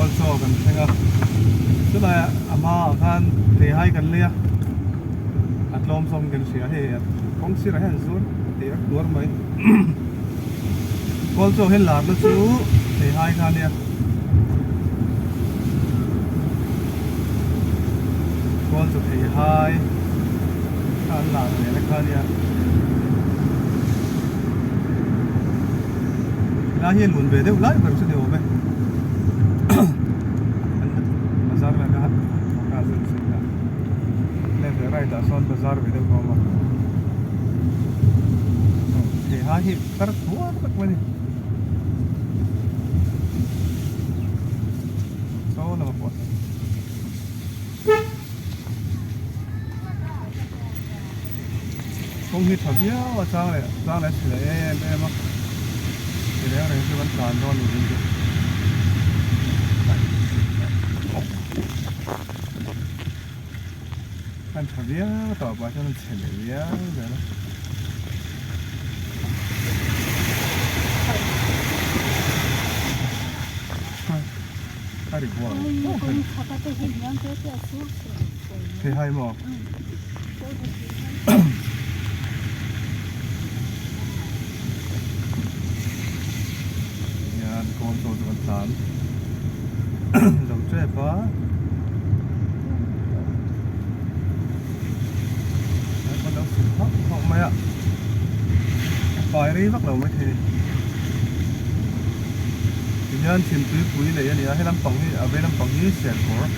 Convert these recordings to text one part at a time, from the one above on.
Kawlchaw kan thleng a, chulaiah a hmaah khan theihai kan lei a, a tlawm zawngin kan hria hei kawng sirah hian zuar thei a tuar mai. Kawlchaw hian larna chu theihai kha a nia. Kawlchaw theihai kha an lar ve na kha a nia. Helai hi a lun ve deuh lai ber chu ni awm e bazar vel kha a zir chin a left leh right ah sawn bazar ve deuh a awm a theihai hi kar thuar tak mai a ni saw lamah pawh sawn. Kawng hi tha viau a chang leh chang leh a chhe leh em em a ti reng reng chu kan tlan dawn ni ding chu kan tha viau tawh pah chuan a chhe leh viau zel a. A ri huai Thei hai maw? Hian kawl chaw chu kan tlan zo tep a. Kan lo sil hauh hauh mai a. A fai rei vak lo maithei a ni. Tihian thimtuipui lei a ni a, he lampang hi a vei lampang hi serkawr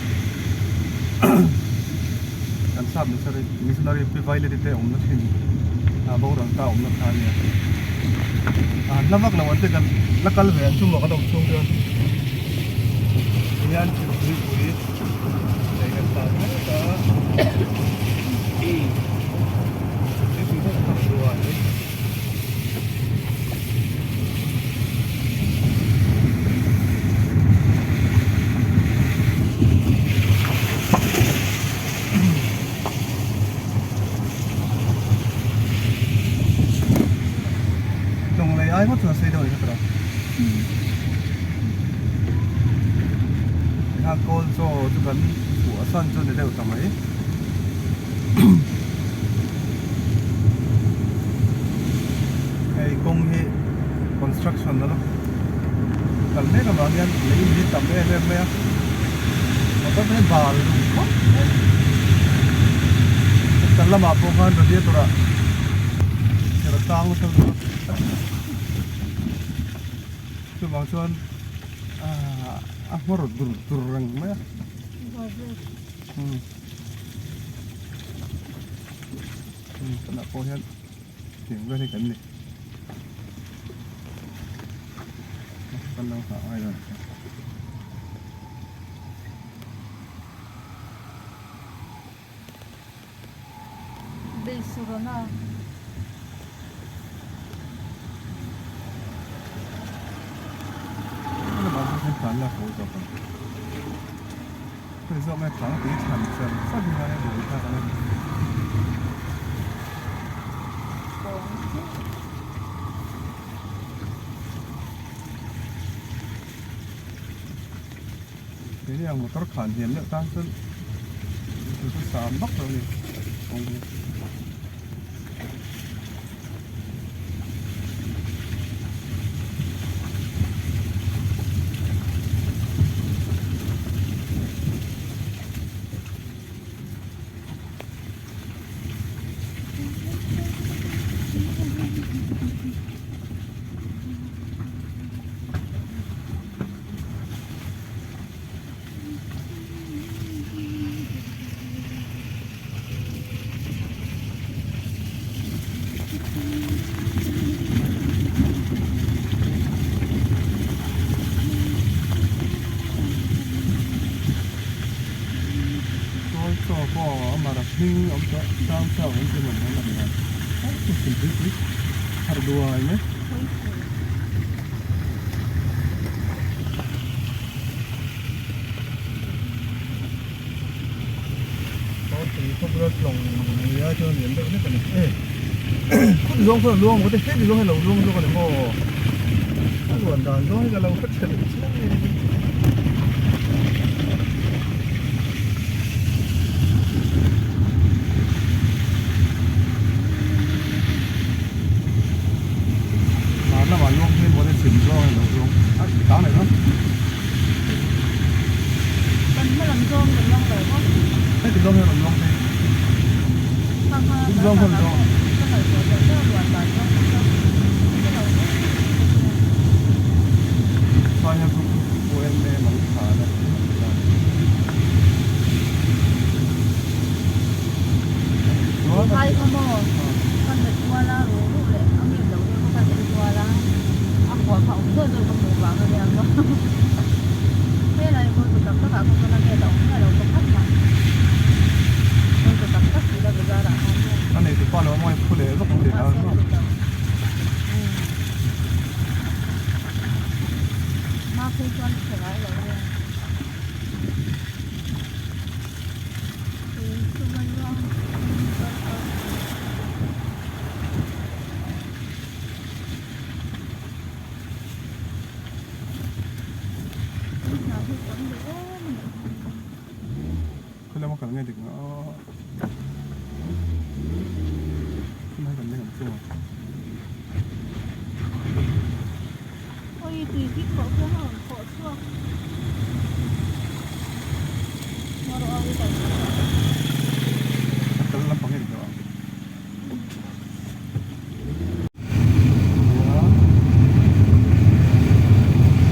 kan sap missionary missionary pi Violet-i te awmna thin a boral ta awmna kha a ni a. A hla vak lo an te kan la kal ve ang chu maw kan awm chhung chuan tihian thimtuipui lei kan tlan mek a. Thimtuipui pawh a thak ruai. Lawng lei ai ngawt chuan sei deuh a ni hret a tikhan kawl chaw chu kan chhuah san chu a ni deuh ta mai. Hei kawng hi construction a la kal mek avang hian lei in hi tam em em mai a motor te hi bal duh khawp mai kan lamah pawh khan radiator ah thir a tang nasa lutuk a chuvang chuan ahh a nghawr dur dur reng mai a. Tunah pawh hian thing vel hi kan ni kan lo nghah ngai lo Beisurana. Lamah hian tlan lak haw zawk ang. Hei zawk nge tlang tui thlan fer fat hi ngai a buai thlak ang e. Keini ang motor khan hian deuh tan chuan chu chu sam vak lo a ni kawng hi. Kawl chaw pawh a mar a hming awm tawh chang chauh an ti mawn an lang dan a thil pui pui harh duai mai. Tui khawp ral tlawng ni ai chuan lian deuh hlek a ni e khut zawng khawn a luang maw te heti zawng hi a lo luang zawk a ni maw a luan dan zawng hi ka lo hre tha leh chiang mai a ni. Heti zawng hian rawn luang phei. Heti zawng hian rawn luang. Phai group OMA Mangthana Phai kha maw ka hmet kual a ruh ruh leh a ngem lo deuh kha ka en kual a a khuah kha awm zawih zawih ka hmuh vang a nia maw helai pawh chu tak takah kha chuan a nget a awm miah lo pakhat mah hei chu tak tak tih la bazar ah khan A nei tupa lo mawi phu leh vak ang tih mahse a dik lo hma phei chuan chhe ngai lo nia. Khawlama kal nge dik ang aw khawlai kan leng ang chu maw. A kal lampang hi a dik lo ang.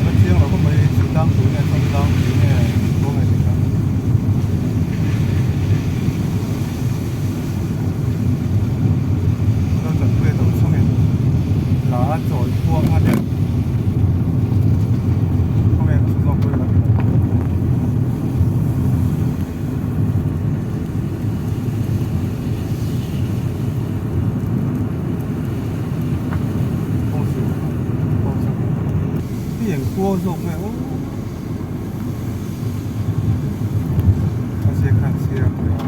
A chiang lo khawp mai chu tlang pui nge chuan tlang pui nge kawng nge tih kha. Chuan kan pui a to chungin la a chawi khuang a leh khawnge ka hre zawk pawh ila. Hi eng khua zawk nge aw a ziak khan chhiar tawh a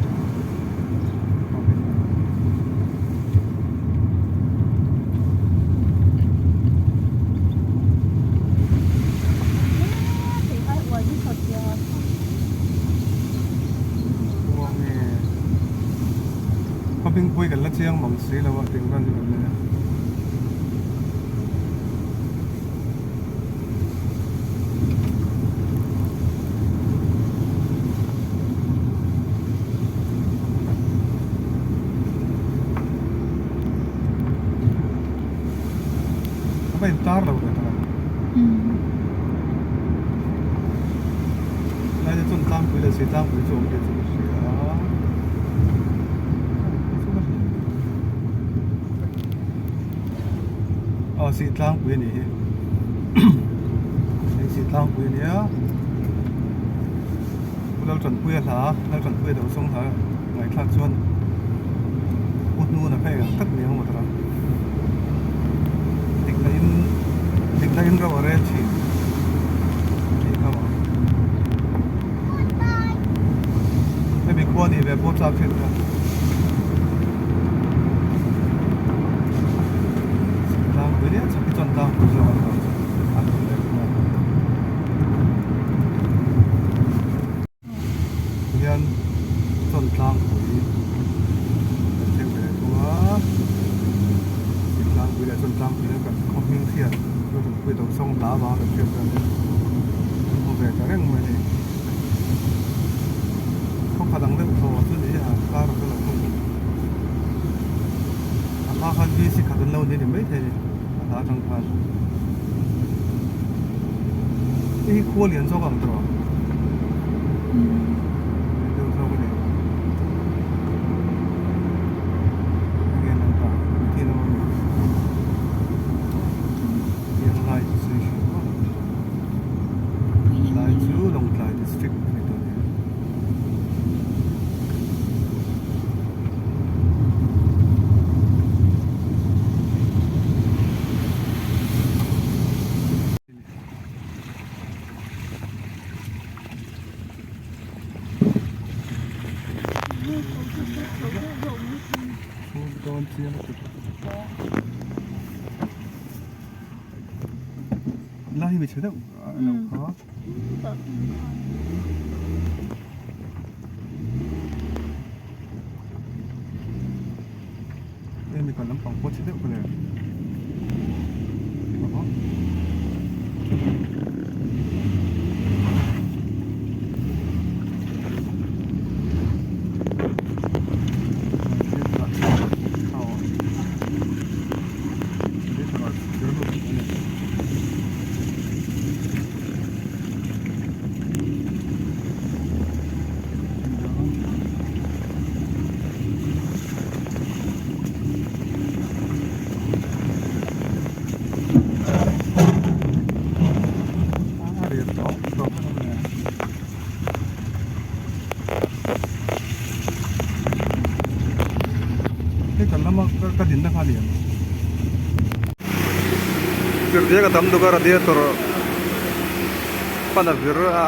Khawping pui kan la chiang mang si lo a tih vel chu kan nei a. A va intar lo ve tawh a. Lai te chuan tlangpui leh si tlangpui chu awm tih chu ka hria a. Aw sih tlangpui a nih hi hei sih tlangpui a nia Pu Laltanpuia hla Laltanpuia do sawng hla ngaihthlak chuan Pu Hnuna kha eng ang tak ni ang maw tawrh a dikna in dikna in ro a rel thin tih kha maw hemi khua nih ve pawh chak thin kha. Tlangpui nia chhak hi chuan tlangpui zawk an lo a lo leh thung a. Hian chuan tlangpui kan thleng ve leh thung a, tlangpui leh chuan tlangpui leh kan khaw hming hriat chu kan pui tawh sawng hla vang kan hriat chuan kan hmu ve ta reng mai a ni. Khaw khat ang deuh thaw chu ni a kar a lo thung a hma khan VC khat an lo ni ni maithei a ni a hla atang khan hei hi khua lian zawk ang tawh lian deuh zawk a ni enge an ta thil a awm a ni lai chu sawi hriat vak Lai chu Lawngtlai district a ni tawh a ni. Lai hi hmeichhe deuh a lo kha. Hemi kan lampang pawh chhe deuh ka le. Tawp vek ang le. Hei kan lama ka dinna kha a ni ang. Chirhdiak a tam duk a radiator pan a vir a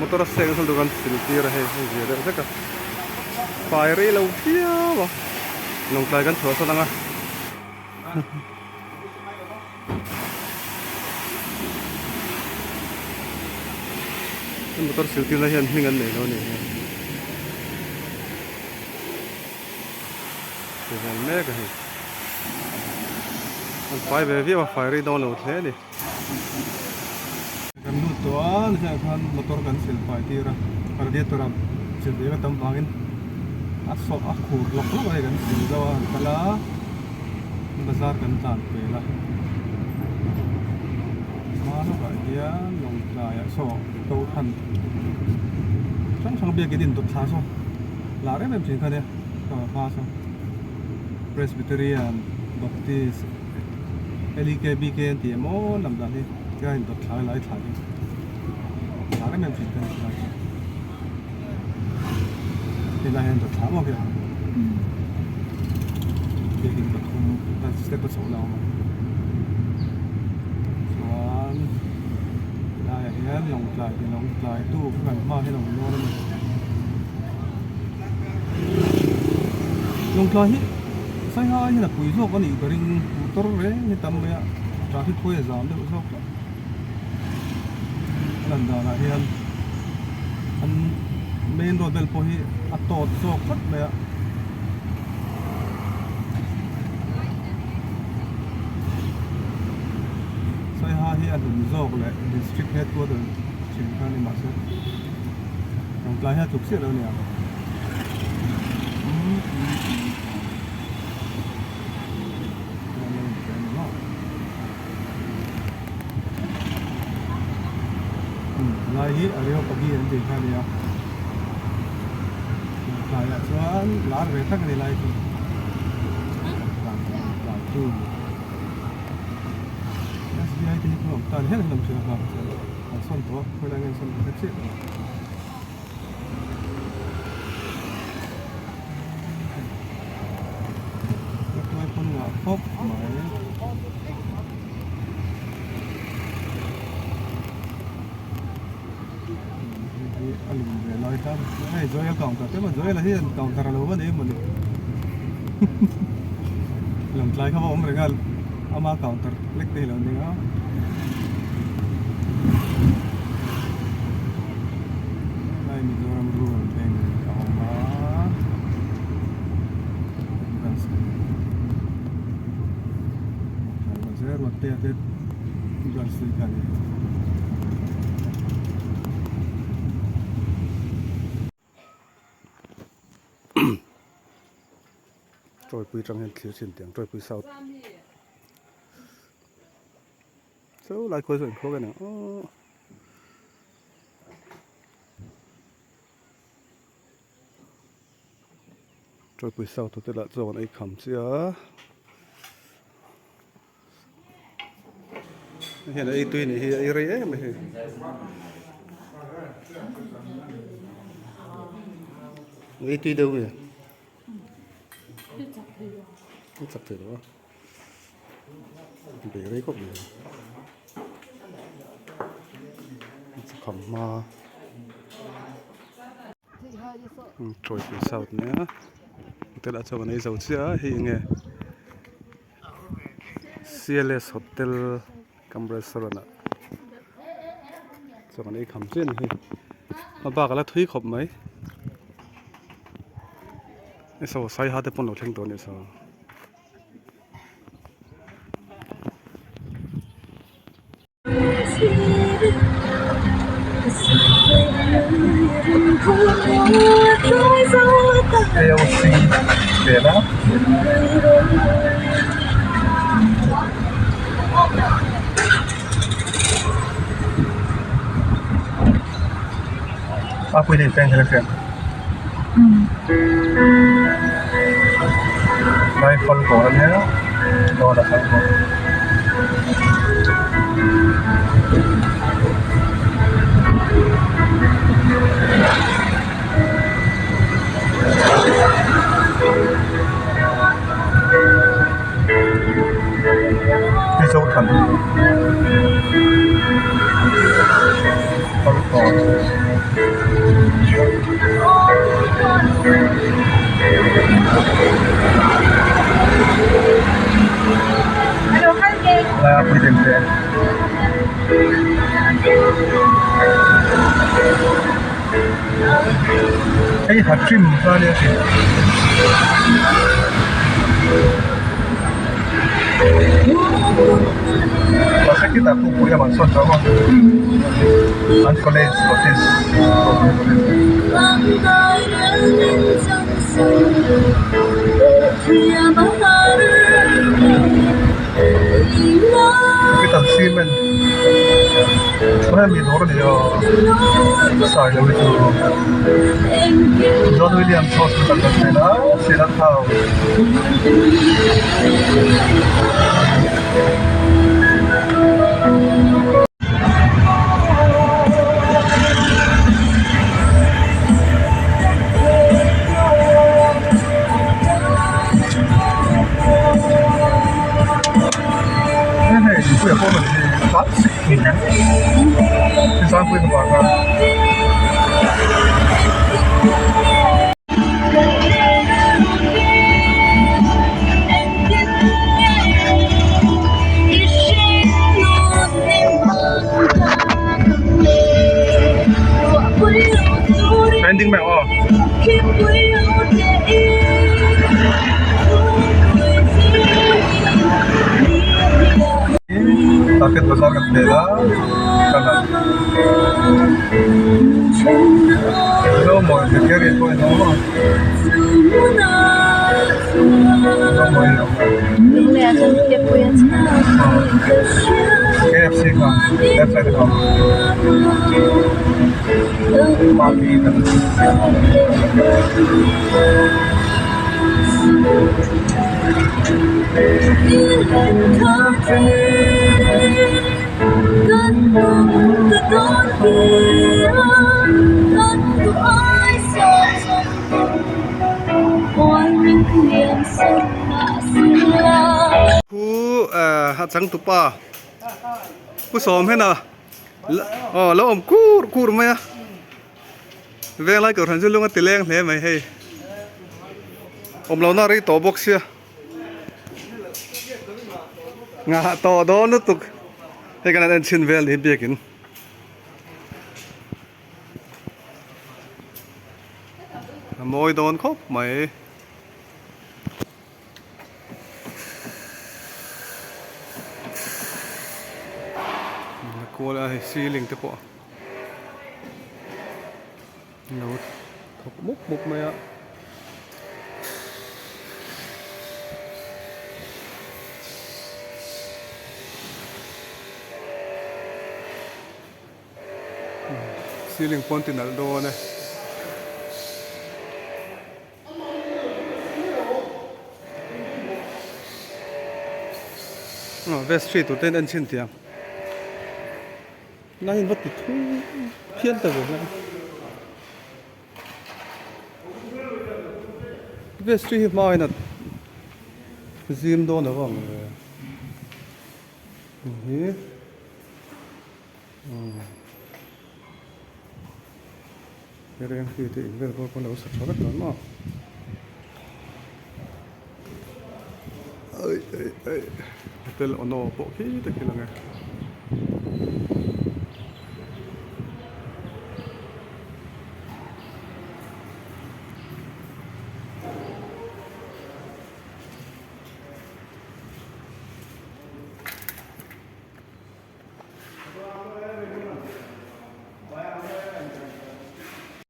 motor a seng nasa lutuk a an sil tir a hei hei zir deuh hlek a fai rei lo viau a lawngtlai kan chhuahsan ang a. Motor sil tirna hian hming an nei lo a ni hi. Ti vel mek a hei. An fai ve viau a fai rei dawn lo hle a ni. Kan lut tawh a nihliah khan motor kan sil fai tir a radiator a sil ve a tam vangin a sawh a khur lawk lawk a hei kan sil zo a an kal a bazar kan tlan pel a hma lawkah hian lawngtlai ah saw to than hrang hrang biakin in dawt thla saw lar em em thin kha nia hma saw Presbyterian Baptist LEKBK an ti em aw lam dan hi tia in dawt thla lai thla hi lar em em thin kha nia lai helai hian dawt thla maw khi biakin pathum step a chhoh la awm a chuan helaiah hian lawngtlai ti lawngtlai tu kha kan hma hian a awm dawn a ni. Lawngtlai hi Saiha ai hian a pui zawk a nih ka ring motor reng hi tam mai a traffic pawh hi a zam deuh zawk tawh a lan danah hian an main road vel pawh hi a tawt zawk tlat mai a. Saiha hi a hlun zawk leh district headquarter thin kha a ni mahse. Lawngtlai hi a tluk chiah lo a nia. Lai hi Areopagi an tih kha a nia. Lawngtlaiah chuan lar ve tak a ni lai chu. Lawngtlai chu SBI te hi khaw awm ta ni hian an awm thin a hma chuan. An sawn tawh a, khawilai nge an sawn ka hre chiah lo. Ka tuai pawn ngah khawp mai. Hei hi a lum ve lai khan hei Joel counter te maw Joel a hian counter a lo va nei mawni Lawngtlai kha va awm reng a ama counter lek te hi lo ning a. Helai Mizoram Rural Bank a awm a branch ruat te a te branch te kha a ni. Tawipui tang hian thlir chin tiang Tawipui South Chu lai khawi saw inkhawk a ni ang aw. Tawipui South hotel ah chuan an ei kham chiah a. Hei hian a ei tui nih hi a ei rei em mai hei. Ei tui deuh nge? Tui chak thei lo a. Bei rei khawp mai. Chakam hma. Tawipui South nia. Hotel ah chuan kan ei zo chiah a hei enge. CLS hotel cum restaurant ah chuan kan ei kham chiah a ni hei a bak a la thui khawp mai saw saiha te pawn lo thleng tawh a nih saw. AOC vel a. A pui leh feng kher a hriat. Rifle dawr a nia dawr a kal bawk. Laia puitling te. Hei ha trim kha ania tih. Mahse khitah pawh pui lamah sawn tho a an college office khitah cement hemi dawr a ni a sailo hi chu John Williams hospital kan hmel a Silat house. Ending mai ang aw. Market bazar kan hmel a kanan mawi bakery pawh a ni awm a KFC kha left side a awm Khu a changtupa Pu Sawm hian a aw lo awm kur kur mai a Venglai kohhran chu lung a ti leng hle mai hei awm lohna a rei tawh bawk sia Nghah tawh dawn lutuk hei kan han en chhin vel ni hi biakin. A mawi dawn khawp mai. Kual a hei ceiling te pawh lo thawk mup mup mai a. Ceiling pawn ti nalh dawn e. Vestry tur te in en chhin tih ang. Lai in va ti thui phian ta ve hlauh a. Vestry hi hma in a zim dawn a vang ve. Hi. Reng hi te in vel pawh lo sa tha vek tawh maw ai ai ai hotel ono pawh khi te khi lang e.